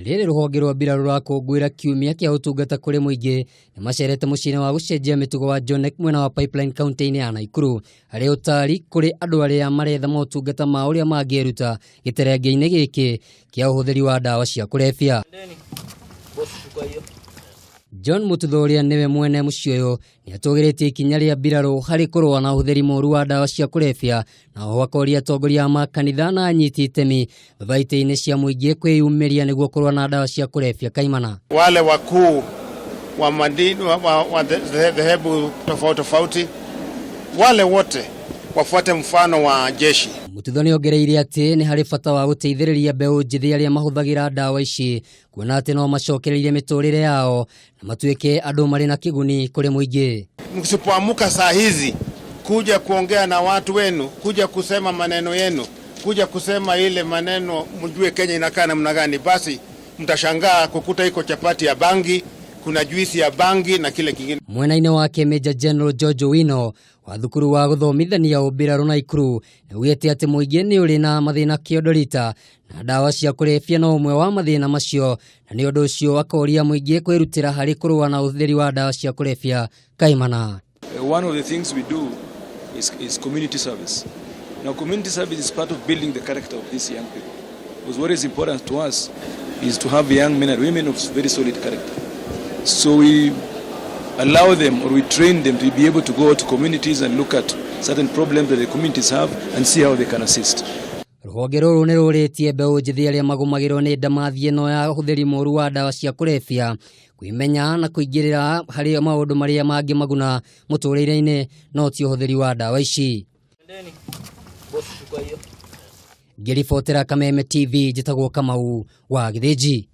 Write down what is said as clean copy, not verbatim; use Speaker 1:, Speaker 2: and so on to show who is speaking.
Speaker 1: Rĩrĩ rũhonge rwa mbirarũ rũrakũngũĩra kiumia kĩa ũtungata kũrĩ mũingĩ nĩ macerete mũciĩ-inĩ wa gũcenjia mĩtugo wa Jonek mwena wa Pipeline kaunti-inĩ ya Nakuru harĩ ũtaari kũrĩ andũ arĩa maretha motungata ma ũrĩa mangĩĩruta gĩterenge-inĩ gĩkĩ kĩa ũhũthĩri wa ndawa cia kũrebia. John Mututho ũrĩa nĩwe mwene mũciĩ ũyũ nĩ atũgĩrĩtie ikinya rĩa mbirarũ harĩ kũrũa na ũhũthĩri mũru wa ndawa cia kũrebia na oho akoria atongoria a makanitha na anyiti itemi thaitĩ-inĩ cia mũingĩ kwĩyumĩria nĩguo kũrũa na ndawa cia kũrebia kaimana.
Speaker 2: Wale wakuu wa madini wa dhehebu tofauti tofauti, wale wote wafuate mfano wa jeshi.
Speaker 1: Mututho nĩ ongereire atĩ nĩ harĩ bata wa gũteithĩrĩria mbeũ njĩthĩ arĩa mahũthagĩra ndawa ici kuona atĩ no macokererie mĩtũrĩre yao na matuĩke andũ marĩ na kĩguni kũrĩ mũingĩ.
Speaker 2: Msipoamuka saa hizi kuja kuongea na watu wenu, kuja kusema maneno yenu, kuja kusema ile maneno mjue Kenya inakaa namna gani, basi mtashangaa kukuta iko chapati ya bangi, kuna juisi ya bangi na kile kingine.
Speaker 1: Mwena-inĩ wake Major General George Owino wa thukuru wa gũthomithania ũmbirarũ Naikuru nĩaugĩte atĩ mũingĩ nĩ ũrĩ na mathĩna kĩondorita na ndawa cia kũrebia no ũmwe wa mathĩna macio na nĩ ũndũ ũcio akoria mũingĩ kwĩrutĩra harĩ kũrũa na ũhũthĩri wa ndawa cia kũrebia kaimana.
Speaker 3: One of the things we do is community service. Now, community service is part of building the character of these young people. Because what is important to us is to have young men and women of very solid character. So we allow them or we train them to be able to go to communities and look at certain problems that the communities have and see how they can assist.
Speaker 1: Rũhonge rũrũ nĩ rũrĩtie mbeũ njĩthĩ arĩa magũmagĩrwo nĩ ndamathi ĩno ya ũhũthĩri mũru wa ndawa cia kũrebia kwĩmenya na kũingĩrĩra harĩ maũndũ marĩa mangĩmaguna mũtũrĩre-inĩ no ti ũhũthĩri wa ndawa ici. Ngĩribotera Kameme TV, njĩtagwo Kamau wa Gĩthĩnji.